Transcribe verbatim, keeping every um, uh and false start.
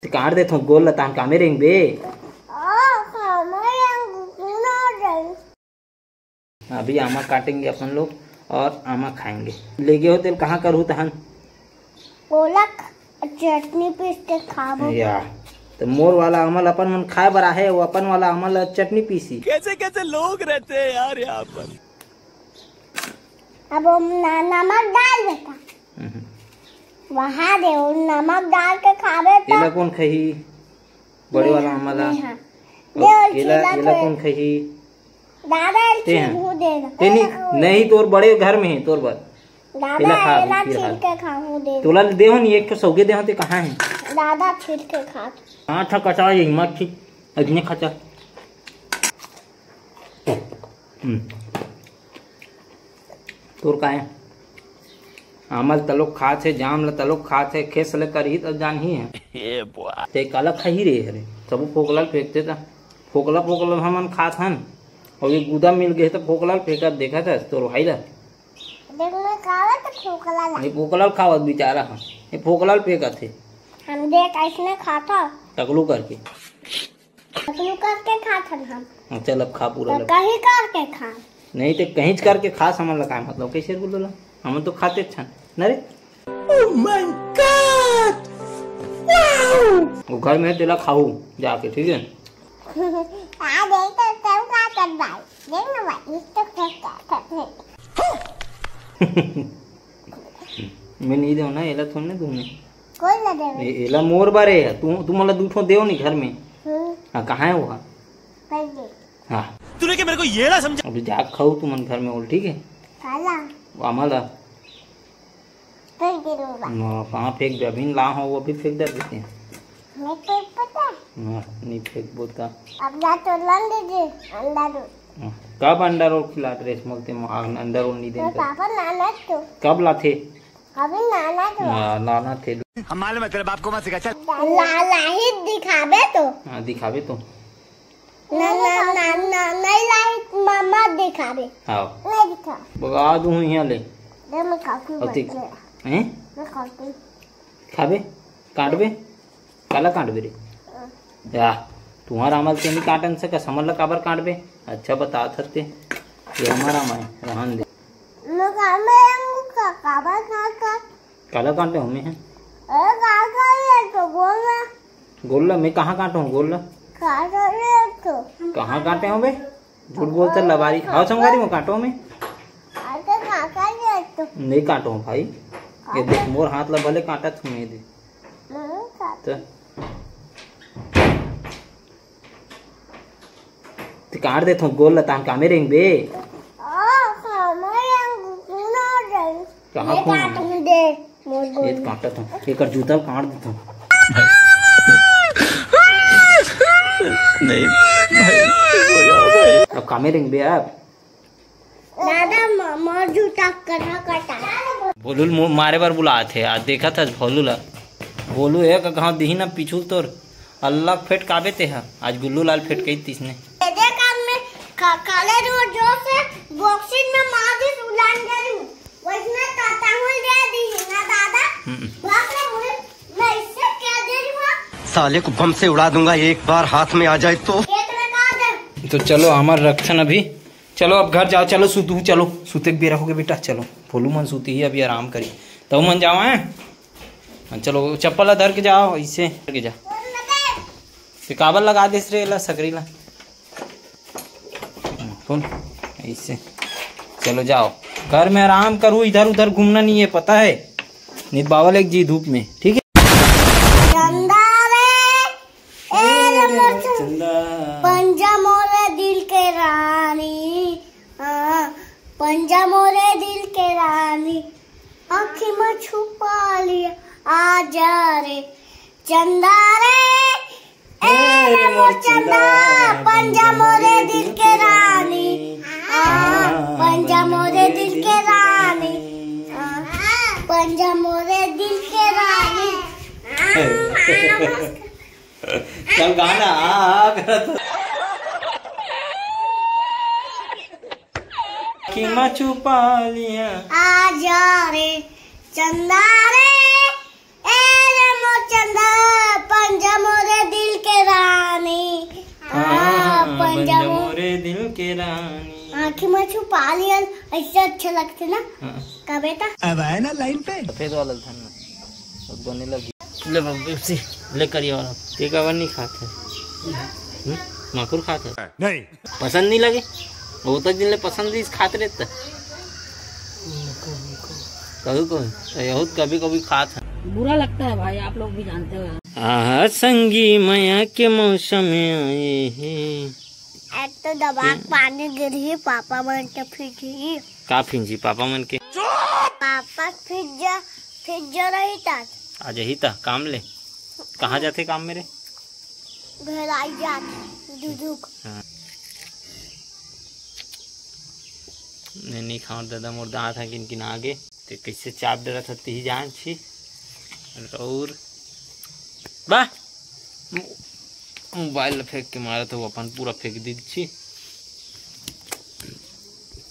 ते काट देथों गोल ल, तहान कामे रेंगबे। अभी आमा काटेंगे अपन लोग और आमा खाएंगे। ले गे हो तेल कहाँ करहू तहन? ओलक चटनी पीस के खाबो। या, तो मोर वाला आमा ल अपन मन खाए बर आहे, वो अपन वाला आमा ल चटनी पीसी। कैसे कैसे लोग रहते हैं यार यहाँ पर। अब हम न-, नमक डाल देता। हम्म। वहाँ दे, वो नमक डाल के खाबे तो। एला कौन खही? बड़े वाला आमा ला। हाँ। और दे, और एला, छीला एला तो कौन खही? दादा, एला ते हैं। छीलहूँ दे ना। ते नहीं, नहीं, तोर बड़े घर में है, तोर बर। दादा, एला खा एला अभी फिलहाल। छील के खाहूँ दे। तोला देहो नहीं, एक ठो सौगे देहो, ते कहाँ है? दादा, छील के खा। हाँ, अच्छा, कचा ये मत छी, अजने खचा। हम्म। तोर का है? आमा ल तलोक खात हे, जाम ल तलोक खात हे, खेस ले करही त जानही है। ए बुआ। ते काला खाही रे हरे? सबो फोकला ल फेंकते त। फोकला, फोकला हमन खात हन। और ये गुदा मिल गए त फोकला ल फेंकत देखत हस तोर भाई ला। देख, मैं खावत फोकला ला। ये फोकला ल खावत बेचारा ह। ये फोकला ल फेंकत हे। हम देख ऐसने खात ह। टकलू करके। टकलू करके खात हन हम। हाँ, चल अब खा पूरा तो लग। कहीं करके खा। नहीं ते कहीं करके खा, समझ लगा मतलब कैसे बोलो ला? हम तो खाते छन। न रे? Oh my God! Wow! वो घर में तेला खाऊ जाके, ठीक है? आ देख तो सब खा कर भाई। देख ना भाई, इस तो क्या क्या करते। मैं नहीं दूँ ना, एला थोड़ी ना दूँ मैं। कोई ना देवे। ए-, एला मोर बारे है। तू, तू मोला दू ठो देव नहीं घर में। हम्म। हाँ, कहाँ है वो? कर दे। हाँ। तूने क्या मेरे को ये ना समझा? अभी जाग खाऊ तुमन घर में ओल, ठीक है? काला। वो आमा ला। फेंक दे दूंगा। ना, कहाँ फेंक दे? अभी ला हो, वो भी फेंक दे देते हैं। मैं तो पता। ना, नहीं फेंक बोलता। अब ना तो लन दे दे, अंडा दो। हाँ, कब अंडा रोल खिलात रेस मोलते अंडा रोल नहीं तो देते? पापा लाना तो। कब लाथे? अभी लाना तो। ना, लाना थे। हम मालूम है तेरे बाप को मत सिखा, चल। ला, लाही दिखाबे तो। हाँ, दिखाबे तो। ना, ना, ना, ना, नहीं लाई, मामा दिखाबे। हाँ। नहीं दिखा। बगा दूँ यहाँ ले। दे मैं खाती हूँ और देख। बच्चे। हैं? मैं खाती हूँ। खाबे? काटबे? काला काटबे रे? हाँ। या, तुँहर आमा ल ते नहीं काटन सका, हमर ला काबर काटबे? अच्छा बता थते। ये हमारा माय, रहन दे। मैं का-, मैं का-, काबर काटा? काला काटे हमें हैं? अरे काटा ये तो बोल ना। गोल्ला, मैं कहाँ काटूँ गोल्ला? काटा ये तो। कहाँ काटे हो बे? झूठ बोलते लबारी। हाँ, संगवारी में काटो में। अरे काटा ये तो। नहीं काटो भाई। ये देख, मोर हाथ ला भले काटा तू, मैं दे। हम्म, काटा। तो ते काट देथों गोल ल, तहान कामे रेंगबे। आ, कामे रेंग, ना जाई। कहाँ ये खून काट है? दे, मोर गोल। ये काटत हूँ, एकर जूता ल काट देथों। नहीं भाई, अब कामे रेंगबे अब। दादा, म-, मोर जूता कहाँ कटा? भोलू ल मो-, मारे बर बुलात हे। आज देखत हस भोलू ला। भोलू एक घाव दिही ना पीछू तोर। अल्लाह फेटकाबे ते हा। आज गुल्लू लाल फेटकई तिसने। ये देख, अब मैं का-, काले रोज जो से बॉक्सिंग में मार दिस उलान गई। वैसने काटा हुई दे दी ना दादा। हम्म। बाप रे, मुझे, मैं इससे क्या दे रही हूँ? साले को बम से उड़ा दूंगा एक बार हाथ में आ जाए तो। एक लगा दे। तो चलो, हमार रक्षण अभी चलो अब घर जाओ, चलो सुतहू, चलो सुते के बेरा होगे बेटा, चलो। भोलू मन सुती ही अभी आराम करी, तब मन जाओ हैं। हाँ, चलो चप्पल ला धर के जाओ, ऐसे धर के जा। ते काबर लगा देस रे एला सकरी ला? हाँ, सुन, ऐसे। चलो जाओ, घर में आराम करू, इधर उधर घूमना नहीं है, पता है? नहीं तो बावल एक जी धूप में, ठीक है? चंदा रे, ए रे मोर चंदा। पंजा मोरे दिल के रानी, हाँ, पंजा मोरे दिल के रानी, आँखी में छुपा लिया, आजा रे चंदा रे, ए रे मोर चंदा, पंजा मोरे दिल के रानी, हाँ, पंजा मोरे दिल के रानी, हाँ, पंजा मोरे दिल के रानी। चल गाना, आ, आ, करत। कि मैं छुपा लिया। आजा रे चंदा रे, ए रे मोर चंदा, बन जा मोरे दिल के रानी। हाँ, बन जा मोरे दिल के रानी। आँखी में छुपा लिया, ऐसे अच्छा लगते ना। हाँ। का बेटा? अब आए ना लाइन पे। सफेद वाला धन ना, वो दोने लगी। ले बाबू, पेप्सी, ले करिया वाला। ते काबर नहीं खात है? हम्म? माखुर खात है? नहीं। पसंद नहीं लगे? वो तक दिन ले पसंद नहीं खात रहता। कहू कहू, तो यहूद कभी कभी खात है। बुरा लगता है भाई, आप लोग भी जानते हो। आहा, संगी मया के मौसम में आए हैं। एक तो दबाक पानी गिरही, पापा मन के फिजही। का फिंजी पापा मन के? पापा फिज्जा, फिज्जा रही तात। आ जही ता काम ले। कहाँ जाथे काम में रे? घर आई जात, दुदुक। हाँ। नहीं, नहीं खाओ दादा, मोर दांत है किन किन आगे। ते कैसे चाप डरत हत्ती ही जान छी। और बा, मो-, मोबाइल ल फेंक के मारत हो, अपन पूरा फेंक दी छी।